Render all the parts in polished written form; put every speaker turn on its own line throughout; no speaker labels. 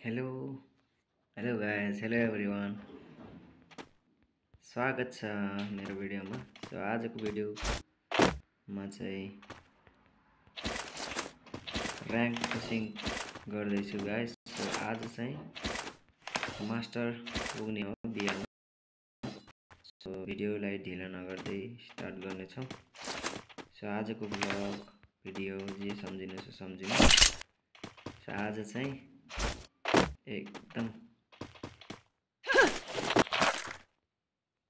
Hello, hello guys, hello everyone. स्वागत छ मेरो भिडियोमा। सो आजको भिडियोमा चाहिँ र्याङ्क पुशिङ गर्दैछु गाइस। सो आज चाहिँ मास्टर पुग्ने हो बिआरमा। सो भिडियोलाई ढिलो नगर्दै स्टार्ट गर्नेछौँ। सो आजको ब्लग भिडियो जे सम्झिनु छ सम्झिनु। सो आज चाहिँ एकदम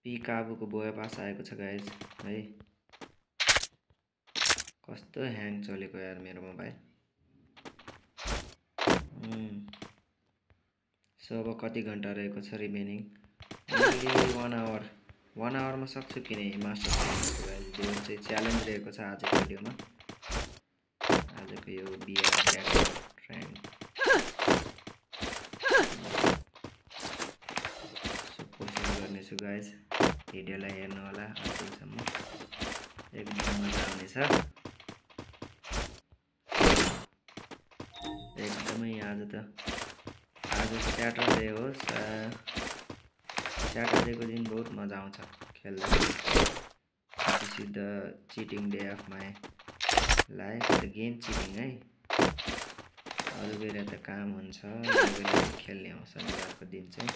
पिकाबुको बोया पास आएको छ गाइज है। कस्तो ह्याङ चलेको यार मेरो मोबाइल। सो अब कति घन्टा रहेको छ रिमेनिङ? 1 आवरमा सक्छु कि नै मास्टर गाइज। यो चाहिँ च्यालेन्ज रहेको छ आजको भिडियोमा। आजको यो बिआर र्याङ्क गर्नेछु गाइज। भिडियोलाई हेर्नु होला अन्तिमसम्म, एकदम मजा आउनेछ। एकदमै आज स्याटरडे हो। स्याटरडेको दिन बहुत मजा आउँछ खेल्दा। This is the cheating day of my life. The game cheating है। अरू बेला त काम हुन्छ, अरू बेला खेल्ने हो शनिबारको दिन चाहिँ।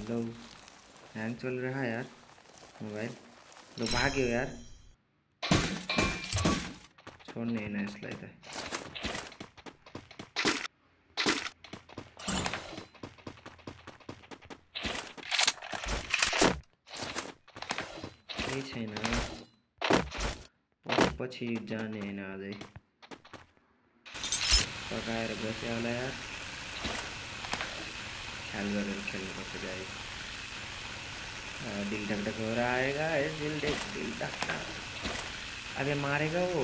लो ह्याङ चल रहा है यार मोबाइल। लो भाग्यो यार, छोड्ने होइन यसलाई त। केही छैन, पछि जाने होइन। अझै पकाएर बस्यो होला यार। ख्याल गरेर खेल्नुपर्छ गाइस। दिल धक धक हो रहा है गाइस, दिल धक धक। अबे मारेगा वो।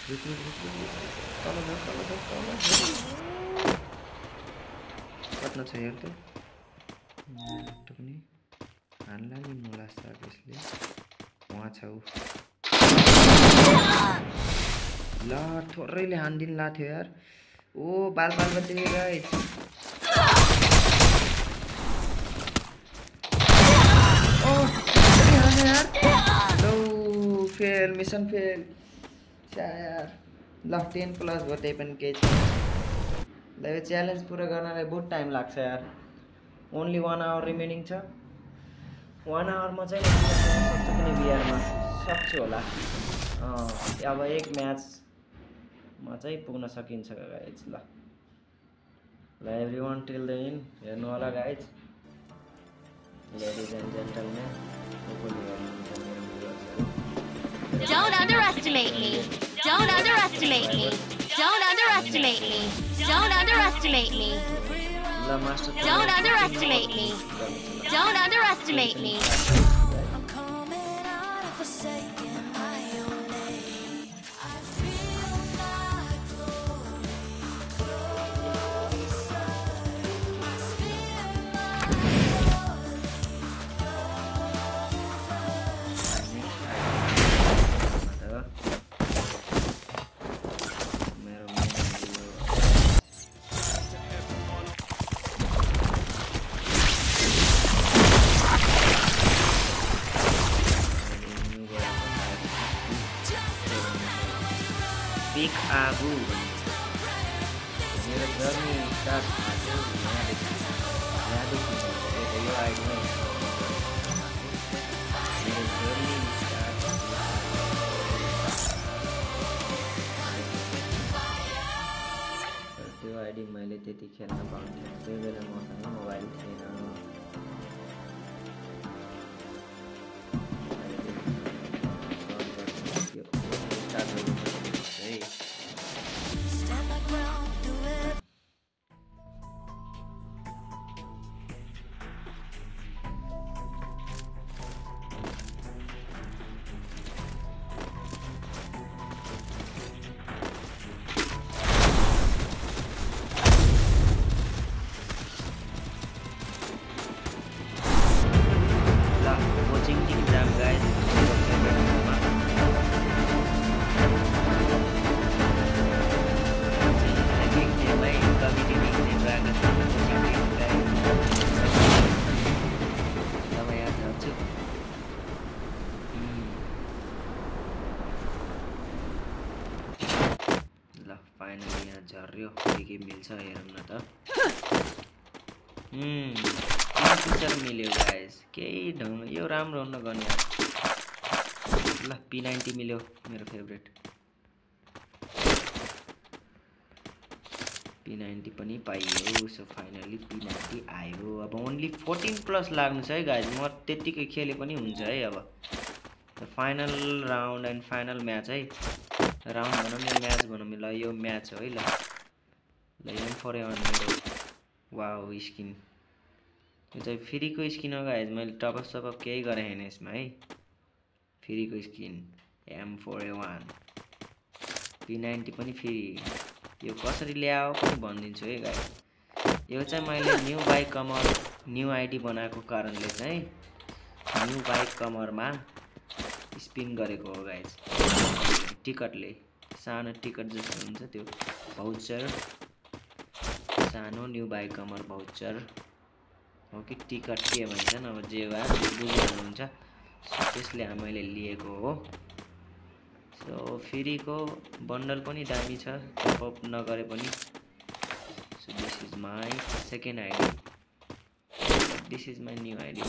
रुक रुक रुक रुक, तल जा। कट्न छ यार त पनि हान्ला नि मोला साग यसले। वहाँ छ ऊ। ल थोरैले हान्दिन ला थियो यार। ओ बाल बच्चे गाइस। ओ यार लो फेल, मिसन फेल यार। ल 10+ भयो, त्यही पनि केही छैन। ल यो च्यालेन्ज पुरा गर्नलाई बहुत टाइम लाग्छ यार। ओन्ली 1 आवर रिमेनिङ छ। 1 आवरमा चाहिँ सक्छु पनि बिआरमा सक्छु होला। अब एक म्याचमा चाहिँ पुग्न सकिन्छ गाइज। ल एभ्रिवान टिल द एन्ड हेर्नु होला guys. Ladies and gentlemen,
Don't underestimate me. Don't underestimate me. Don't underestimate me. Don't underestimate me. Don't underestimate me. Don't underestimate me.
I'm coming out of forsaken my own name. I feel like glory closer. I spin my
pick आगु मेरो journey start भएको यहाँदेखि यो ID नै मेरो journey start. त्यो ID मैले त्यति खेल्न पाउँथेँ। त्यही बेला मसँग मोबाइल थिएन।
stand my ground, do it.
पर्यो के मिल्छ हेरौँ न त फिचर मिल्यो गाइस केही ढङ्ग यो राम्रो हुन गर्ने ल P90 मिल्यो मेरो फेभरेट P90 पनि पाइयो सो फाइनली P90 आयो अब ओन्ली 14+ लाग्नु छ है गाइस म त्यतिकै खेले पनि हुन्छ है अब final round and final match है राउन्ड भनौँ या म्याच भनौँ ल यो म्याच हो है ल M4A1 मेरो वाउ स्किन यो चाहिँ फ्रीको स्किन हो गाइस मैले टपअप सपअप केही गरे हैन यसमा है फ्रीको स्किन M4A1 P90 पनि फ्री यो कसरी ल्याओ पनि भनिदिन्छु है गाइस यो चाहिँ मैले न्यू बाइक कमर न्यू आइडी बनाएको कारणले चाहिँ न्यू बाइक कमरमा स्पिन गरेको हो गाइस टिकटले सानो टिकट जस्तो हुन्छ त्यो भाउचर सानो न्यू बाइक कमर भाउचर हो कि टिकट के भन्छन् अब जे भए बुझ्नुहुन्छ त्यसले मैले लिएको हो सो फ्रीको बन्डल पनि दामी छ टपअप नगरे पनि so this is my second ID this is my new ID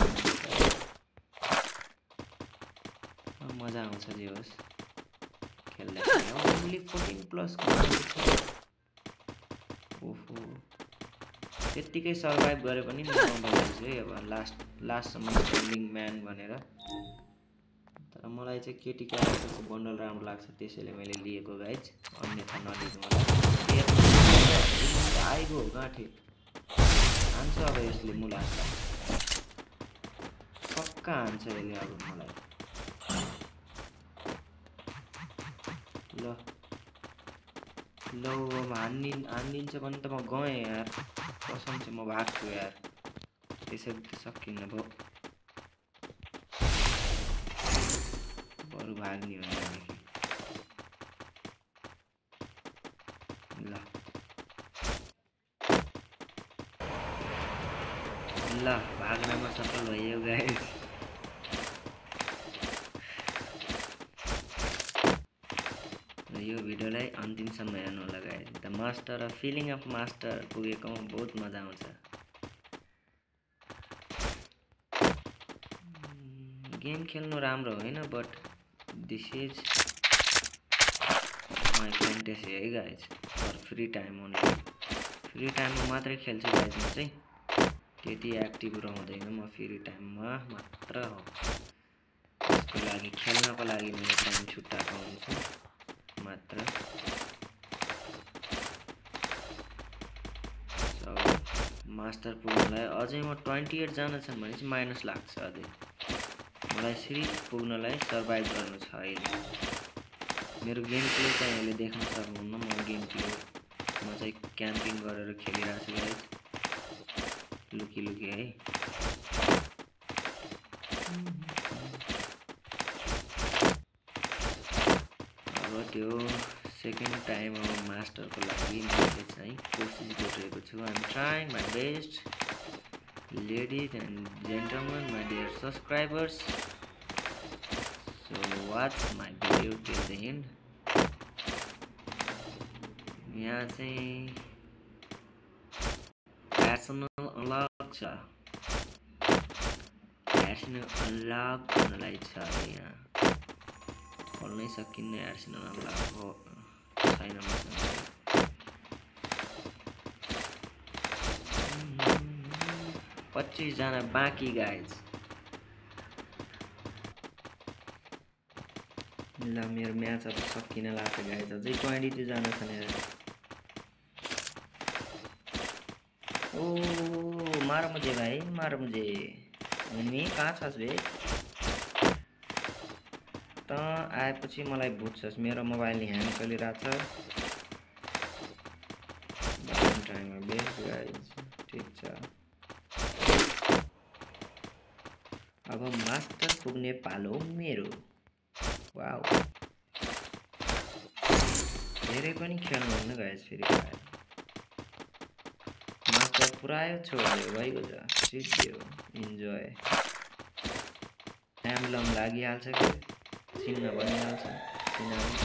मजा आउँछ जे होस् खेल्दा ओन्ली 14+ ओहो त्यतिकै सर्भाइभ गरे पनि म भन्छु है अब लास्टसम्म स्ट्यान्डिङ म्यान भनेर तर मलाई चाहिँ केटी क्यारेक्टरको बन्डल राम्रो लाग्छ त्यसैले मैले लिएको गाइज अन्यथा नलिनु मलाई आइगो गाँठे हान्छ अब यसले मुलासलाई पक्का हान्छ यसले अब मलाई ल अब हानिदिन्छ भने त म गएँ यार कसम चाहिँ म भाग्छु यार त्यसरी त सकिन्न भयो बरु भाग्ने हो यहाँदेखि ल भाग्नमा सफल भयो गाइस यो भिडियोलाई अन्तिमसम्म हेर्नु होला guys the master of feeling of master पुगेकोमा बहुत मजा आउँछ गेम खेल्नु राम्रो होइन but this is my fantasy है guys for free time only free टाइममा मात्रै खेल्छु गाइस म चाहिँ त्यति एक्टिभ रहँदैन म फ्री टाइममा मात्र हो त्यसको लागि खेल्नको लागि मैले टाइम छुट्याएको हुन्छु मात्र मास्टर पुग्नलाई अझै म 28 जना छन् भने चाहिँ माइनस लाग्छ अझै मलाई सिरिज पुग्नलाई सर्भाइभ गर्नु छ अहिले मेरो गेम प्ले चाहिँ अहिले देख्न सक्नुहुन्न म गेम प्ले म चाहिँ क्याम्पिङ गरेर खेलिरहेको छु गाइस लुकी लुकी है अब त्यो सेकेन्ड टाइम अब मास्टरको लागि मैले चाहिँ कोसिस गरिरहेको छु I am trying my best ladies and gentlemen my dear subscribers so watch my video till the end यहाँ चाहिँ पर्सनल अनलक छ पर्सनल अनलक गर्नलाई छ यहाँ खोल्नै सकिन्न पर्सनल अनलक हो छैन मसँग 25 जना बाँकी गाइज ल मेरो म्याच अब सकिन लाग्छ गाइज अझै 22 जना छन् यार ओ मार मुझे भाइ मार मुझे उनी कहाँ छस् बे त आएपछि मलाई बुझ्छस् मेरो मोबाइल ह्याङ चलिरहेछ टाइममा बेस्ट गाइज ठीक छ अब मास्टर पुग्ने पालो मेरो वाउ धेरै पनि खेल्नुहुन्न गाइज फेरि मास्टर पुरायो छोड्यो भइगयो त सिद्धियो इन्जोय एम्ब्लम लागिहाल्छ कि चिन्न भनिहाल्छ किनभने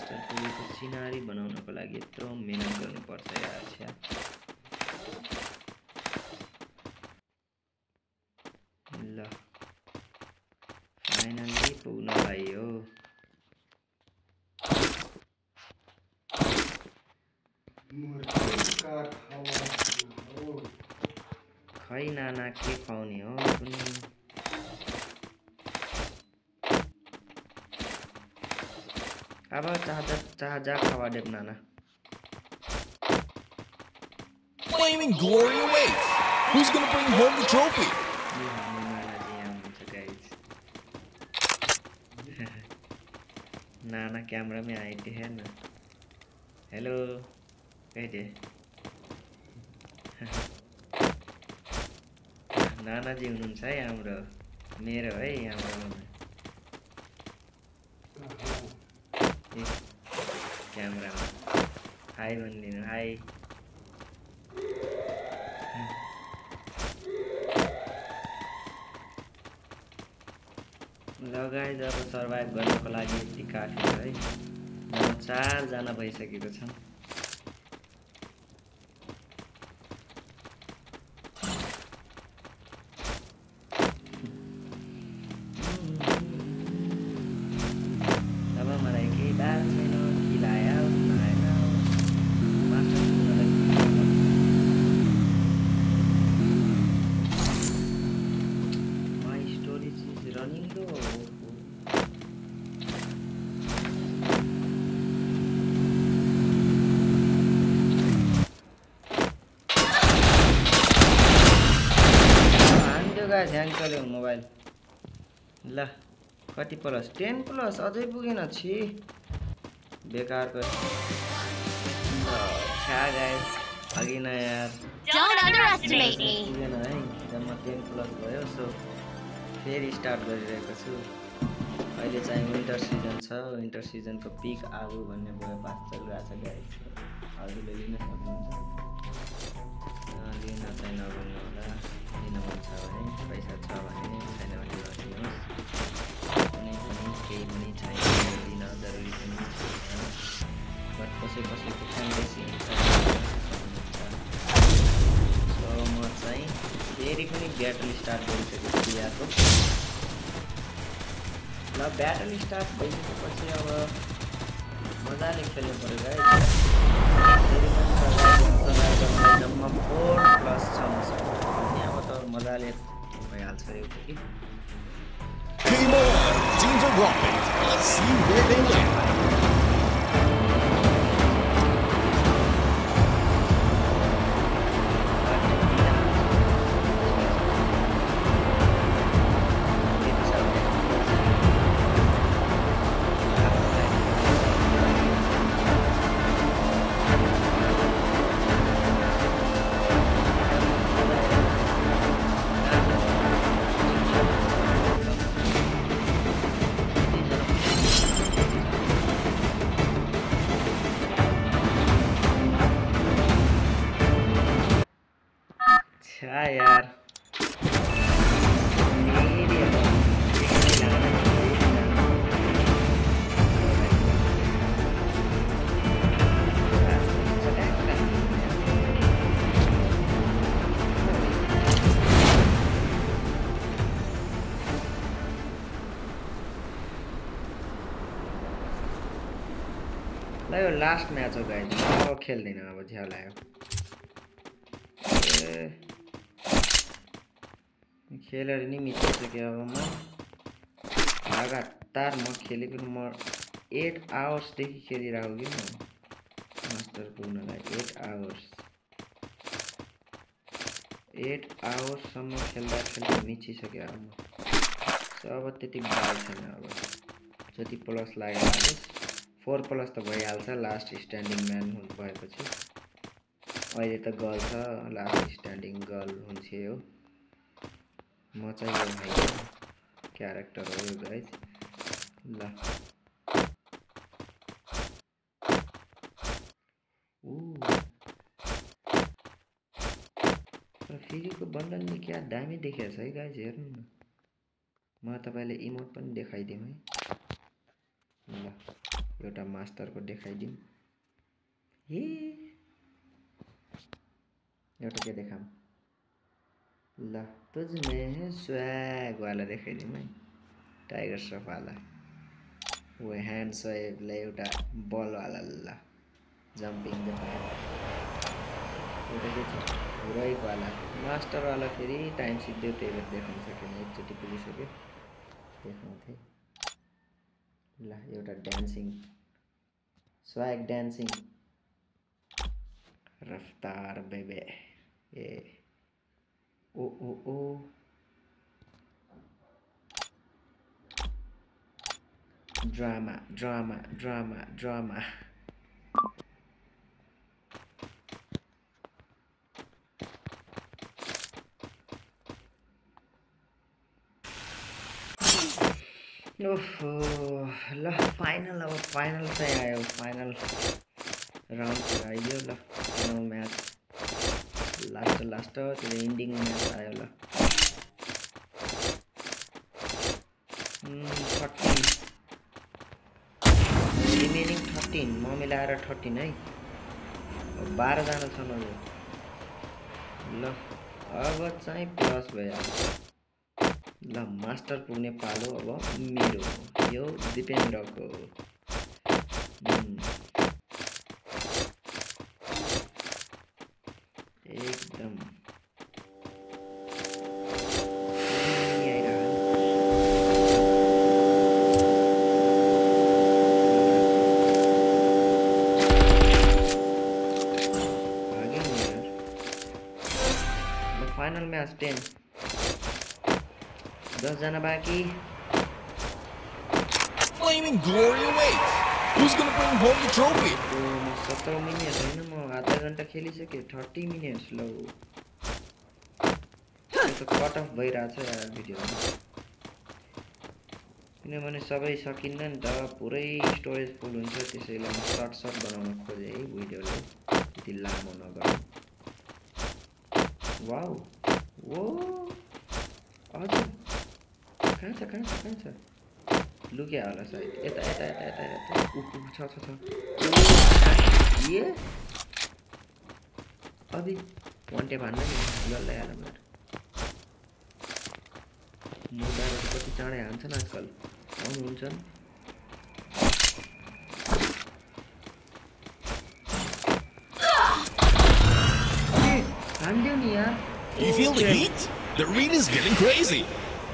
मास्टर पुगेको सिनारी बनाउनको लागि यत्रो मेहनत गर्नुपर्छ यार छ्या ल फाइनली पुग्न पाइयो खै नाना के खुवाउने हो कुनै अब चाहजा खावा देव नाना
Flaming glory awaits. Who's gonna bring home the trophy?
ये हामी नाना जी यहाँ हुनुहुन्छ गाइज नाना क्यामेरामै आइदिए हेर्न हेलो कहिले नाना जी हुनुहुन्छ है हाम्रो मेरो है हाम्रो क्यामेरामा हाई भनिदिनु हाई लगायत अब सर्भाइभ गर्नको लागि यति काफी छ है 4 जना भइसकेको छन् अब मलाई केही बार छैन खिलायो खाएन master My storage is running low. Guys hang चल्यो मोबाइल ल कति प्लस 10 प्लस अझै पुगेन छि बेकारको छ्या गाइस अघि न यार
Don't underestimate me.
पुगेन है जम्मा 10 प्लस भयो सो फेरि स्टार्ट गरिरहेको छु अहिले चाहिँ विन्टर सिजन छ विन्टर सिजनको पिक आगो भन्ने भयो पास चलिरहेछ गाइस हजुरले लिन सक्नुहुन्छ लिन चाहिँ नगर्नु होला लिन मन छ भने पैसा छ भने छैन भने नलिनुहोस् कुनै पनि केही पनि छैन लिन जरुरी पनि छैन बट कसैको फ्यान्टेसी हुन्छ सो म चाहिँ फेरि पनि ब्याटल स्टार्ट गरिसकेको छु यहाँको ल ब्याटल स्टार्ट भइसकेपछि अब मजाले खेल्नु पऱ्यो गाइस फेरि पनि सर्भाइभर जम्मा 4 प्लस छ मसँग अनि अब त मजाले भइहाल्छ यो कि
Game on! Teams are rocking. Let's see where they land.
अच्छा यार ल यो लास्ट म्याच हो गाइस अब खेल्दैन अब झ्याउ लाग्यो खेलेर नि मिचिसक्यो अब म लगातार म खेलेको म 8 आवर्सदेखि खेलिरहेको कि म मास्टर पुग्नलाई 8 आवर्ससम्म खेल्दा मिचिसक्यो अब म अब त्यति गाह्रो छैन अब जति प्लस लाग्यो 4 प्लस त भइहाल्छ लास्ट स्ट्यान्डिङ म्यान भएपछि अहिले त गर्ल छ लास्ट स्ट्यान्डिङ गर्ल हुन्छ हो म चाहिँ यो भाइ क्यारेक्टर हो यो गाइस ल फेरिको बन्डल नि क्या दामी देखिएको छ है गाइस हेर्नु न म तपाईलाई इमोट पनि देखाइदिउँ है ल एउटा मास्टरको देखाइदिउँ। ए एउटा के देखाऊँ ल तुझमे है स्वैग वाला देखाइदिउँ है। टाइगर श्रफ वाला वो ह्यान्ड स्वाइपलाई एउटा बल वाला ल जम्पिङ देखायो। एउटा के छ हिरोइक वाला मास्टर वाला फेरि टाइम सिद्धो त्यही भएर देखाउन सकेन एकचोटि पुगिसक्यो देखाउँथे। ल एउटा डान्सिङ स्वैग डान्सिङ रफ्तार बेबे ए ओ ओ ओ ड्रामा ड्रामा ड्रामा ड्रामा ओहो ल फाइनल अब फाइनल चाहिँ आयो। फाइनल राउन्ड आइयो ल फाइनल म्याच लास्ट त्यो इन्डिङ म्याच आयो ल 13 रिमेनिङ 13 म मिलाएर 13 है 12 जना छन् अझै ल अब चाहिँ प्लस भइहाल्छ। ल मास्टर पुग्ने पालो अब मेरो यो दिपेन्द्रको एकदम फाइनल म्याच 10 जना बाँकी।
Flaming glory awaits. Who's gonna bring home the trophy?
17 minute होइन म आधा घन्टा खेलिसकेँ 30 मिनेट्स ल त्यो कट अफ भइरहेछ यार भिडियोमा किनभने सबै सकिन्न नि त पुरै स्टोरेज फुल हुन्छ त्यसैले म सर्ट बनाउन खोजेँ है भिडियोलाई त्यति लामो नगरौँ। वाउ वो हजुर कहाँ छ लुक्या होला सायद यता छ ए अभि वान्टे भन्न नि लल्लै हाल मुदाहरू कति चाँडै हान्छन् आजकल आउनुहुन्छ हान्दियो नि यार।
You feel the heat? The arena is getting crazy.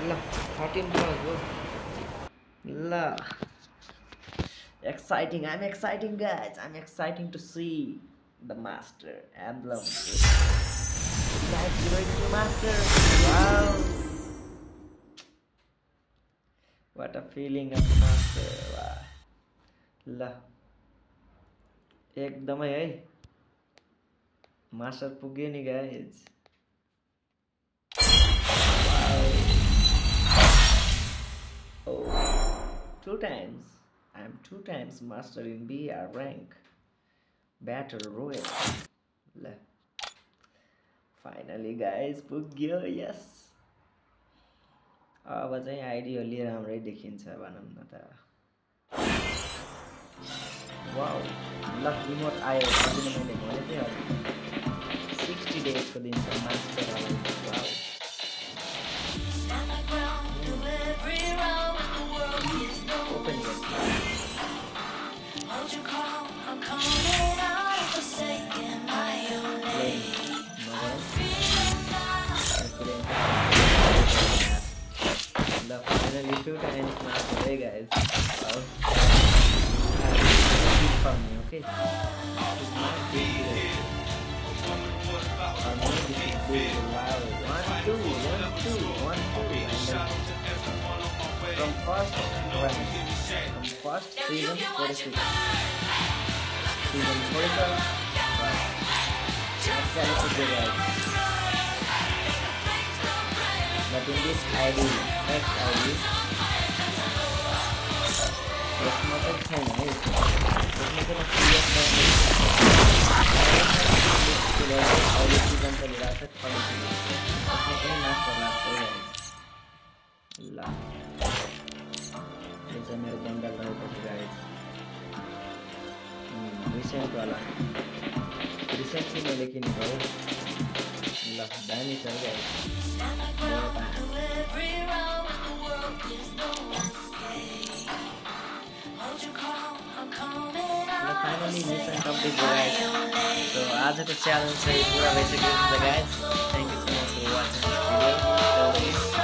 La 14 plus bro. La exciting. I'm exciting guys. I'm exciting to see the master emblem. Guys, heroic master. Wow. What a feeling of the master. Wow. La एकदमै है master पुग्यो नि guys. Oh, 2 times. I'm 2 times master in BR rank. Battle Royale. Finally guys, पुग्यो yes. अब चाहिँ ID अलि राम्रै देखिन्छ भनौँ न त। वाउ ल रिमोट आयो किन मैले भने चाहिँ 60 days को दिन छ मास्टर आउने। Wow open it.
Hold your call, I'm coming out of forsaken my own name.
The finally 2 times master, hey guys. For me, okay? It's not big today. Or maybe this is big. Wow. 1, 2, 1, 2, 1, 2. And then from first rank. From first season 46. Season 47. Wow. That's kind of good, guys. But in this ID, next ID, yes, mother can help. Let me get a clear वाला recently मैले किनेको हो ल दामी छ क्या finally mission complete भयो so आजको च्यालेन्ज चाहिँ पुरा भइसक्यो guys thank you so much for watching this video